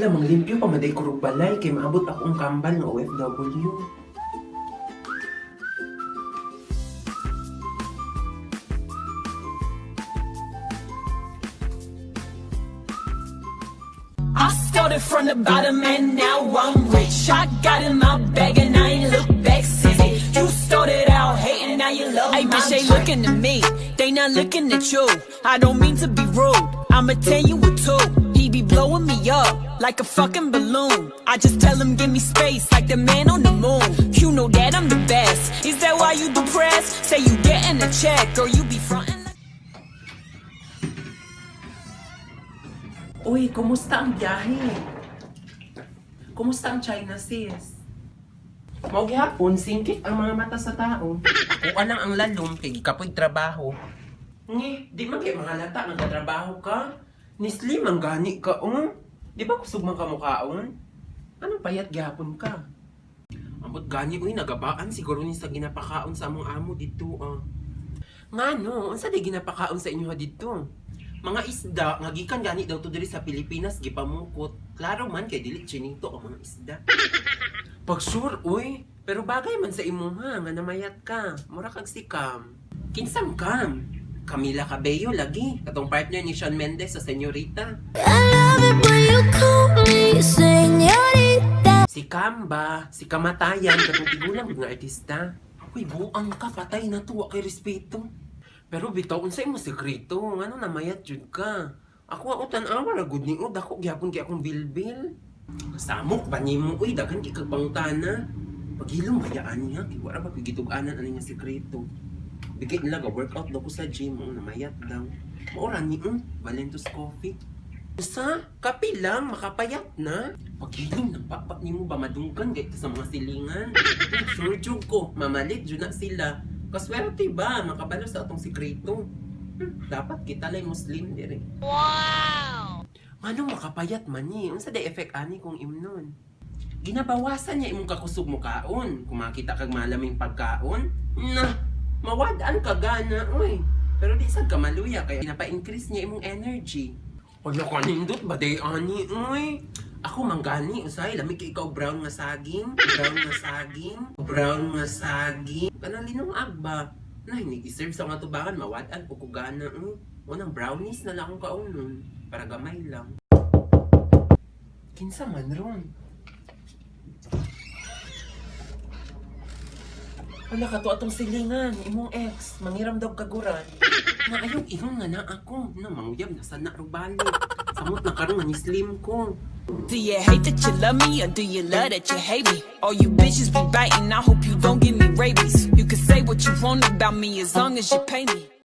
Hala, manglimpyo pa maday kurog balay kay maabot akong kambal nga OFW. I started from the bottom and now I'm rich. I got in my bag and I ain't looked back since. You started out hating, now you love. Hey, bitch, they looking at me. They not looking at you. I don't mean to be rude. I'ma tell you what to. He be blowing me up like a fucking balloon. I just tell him give me space like the man on the moon. You know that I'm the best. Is that why you depressed? Say you getting a check or you be frontin' like Uy, kumusta ang biyahe? Kumusta ang China, sis? Mao gihapon, singkit ang mga mata sa tao. Ako lang ang lalom kay gikapoy trabaho. Nge, di man kay mahalata nga katrabaho ka. Ni slim ang gani ka, oh. Di ba kusog man ka mukhaon? Anong payat gihapon ka? Ambot gani, uy, nagabaan siguro ni sa ginapakaon sa among amo dito, ah. Nga no, unsa di ginapakaon sa inyo ha dito? Mga isda nga gikan gani daw to diri sa Pilipinas gipamukot. Klaro man kay dili chinito ang mga isda. Pag sure, uy, pero bagay man sa imuha nga namayat ka. Mura kag si Cam. Kinsang Cam? Camila Cabello lagi, katong partner ni Shawn Mendes sa Señorita. I love it when you call me señorita. Si Cam ba? Si Kamatayan, katong tigulang gud nga artista. Uy, buang ka, patay na to, wa kay respeto. Pero bitaw, unsa imo sekreto? Ngano namayat jud ka? Ako ang tan-awa ra gud ni o dako gyapon kay akong bilbil. Samok ba nimo uy, daghan kay kag pangutana. Paghilom bayaan niya, kay wala ba ko'y gitug-anan ani nga sekreto. Bigay nila ga workout daw ko sa gym, oh, namayat daw. Maura ni Valentus Coffee. Sa kape lang makapayat na. Paghilom ng pakpak nimo ba madunggan kay sa mga silingan. Sure jud ko, mamalit jud na sila. Kaswerte ba makabalo sa atong sikreto. Dapat kita lay Muslim dire. Wow. Ngano makapayat man ni? Unsa day effect ani kung imnon? Ginabawasan niya imong kakusog mo kaon. Kung makita kag malaming pagkaon, na mawad-an ka gana, uy. Pero di sad ka maluya kay ginapa-increase niya imong energy. Wala ka nindot ba day ani, uy? Ako manggani, usay, lamig kay ikaw brown nga saging, brown nga saging, brown nga saging. Kanang linong agba. Na, hinig-serve sa mga tubangan, mawad-an po ko gana, uy. Unang brownies na lang akong kaunon. Para gamay lang. Kinsa man ron? Wala ka to atong silingan, imong ex, mangiram daw kaguran. Na ayog ingon nga na ako, na manguyab na sana rubali. Samot na karon nga ni slim ko. Do you hate that you love me or do you love that you hate me? All you bitches be biting, I hope you don't give me rabies. You can say what you want about me as long as you pay me.